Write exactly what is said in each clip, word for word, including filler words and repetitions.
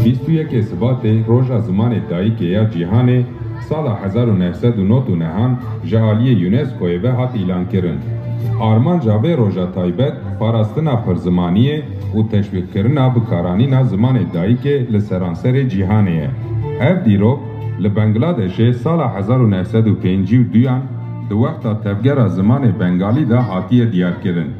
Bîst û yekê Sibatê Roja Zimanê Dayikê ya Cîhanê sala hezar û neh sed û nod û nehan ji aliyê UNESCOyê ve hat îlankirin. Armanca vê roja taybet parastina pirzimaniyê û teşwîqkirina bikaranîna zimanê dayikê li seranserê cîhanê ye. Ev dîrok li Bangladeshê sala hezar û neh sed û pêncî û duyan di wexta Tevgera Zimanê Bengalî de hatiye diyarkirin.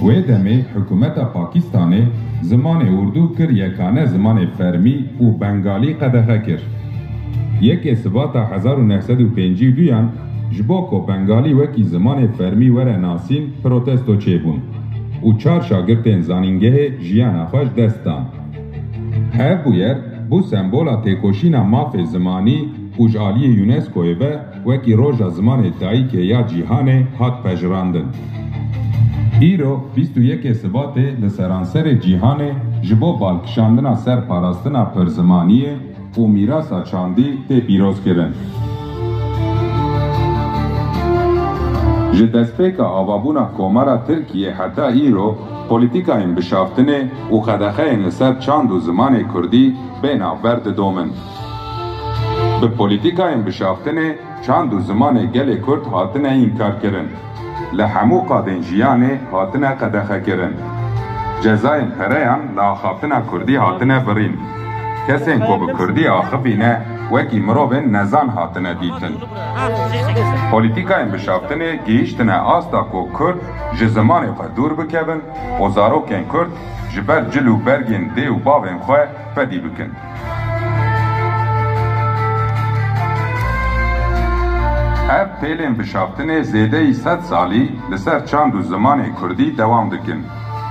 Wê demê hikûmeta Pakistanê zimanê Urdû kir yekane zimanê fermî û Bengalî qedexe kir. Yekê Sibata hezar û neh sed û pêncî û duyan ji bo ku Bengalî wekî zimanê fermî were nasîn, protesto çêbûn û çar şagirtên zanîngehê jiyana xwe ji dest dan. Ev bûyer bû sembola têkoşîna mafê zimanî û ji aliyê UNESCOyê ve wekî Roja Zimanê Dayikê ya Cîhanê hat pejirandin. Îro bîst û yekê Sibatê li seranserê cîhanê ji bo balkişandina ser parastina pirzimaniyê û mîrasa çandî tê pîrozkirin. Ji destpêka avabûna Komara Tirkiyê heta îro, polîtîkayên bişaftinê û qedexeyên li ser çand û zimanê kurdî bê navber didomin. Bi polîtîkayên bişaftinê çand û zimanê gelê Kurd hatine înkarkirin. Li hemû qadên jiyanê hatine qedexekirin. Cezayên pereyan li axaftina kurdî hatine birîn. Kesên ku bi kurdî axivîne, wekî mirovên nezan hatine dîtin. Polîtîkayên bişaftinê gihîştine asta ku Kurd ji zimanê xwe dûr bikevin û zarokên Kurd ji ber cil û bergên dê û bavên xwe fedî bikin. Ev pêlên bişaftinê zêdeyî sed salî li ser çand û zimanê kurdî dewam dikin.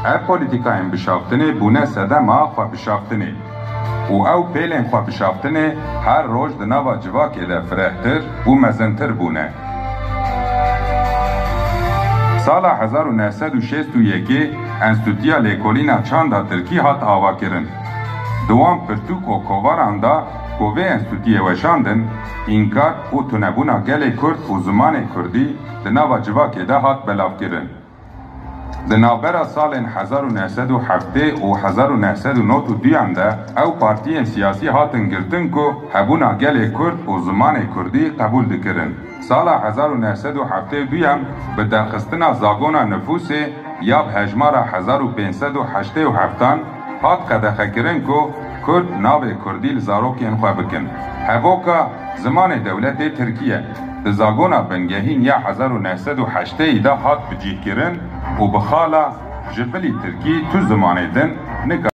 Ev polîtîkayên bişaftinê bûne sedema xwebişaftinê û ew pêlên xwebişaftinê her roj di nava civakê de firehtir û mezintir bûne. Sala hezar û neh sed û şêst û yekê Enstîtuya Lêkolîna Çanda Tirkî hat avakirin. Di wan pirtûk û kovaran de ku vê enstîtuyê weşandin, înkar û tunebûna gelê Kurd û zimanê Kurdî di nava civakê de hat belavkirin. Di navbera salên hezar û neh sed û heftê û hezar û neh sed û nod û duyan de ew partiyên siyasî hatin girtin ku hebûna gelê Kurd û zimanê Kurdî qebûl dikirin. Sala hezar û neh sed û heftê û duyan bi derxistina zagona nifûsê ya bi hejmara hezar û pênc sed û heştê û heftan hat qedexekirin ku Kurd navê Kurdî li zarokên xwe bikin. Hevoka zimanê dewletê Tirkî ye. Di zagona bingehîn ya hezar û neh sed û heştê de hat bicîhkirin û bi xala ji bilî Tirkî tu zimanê din nika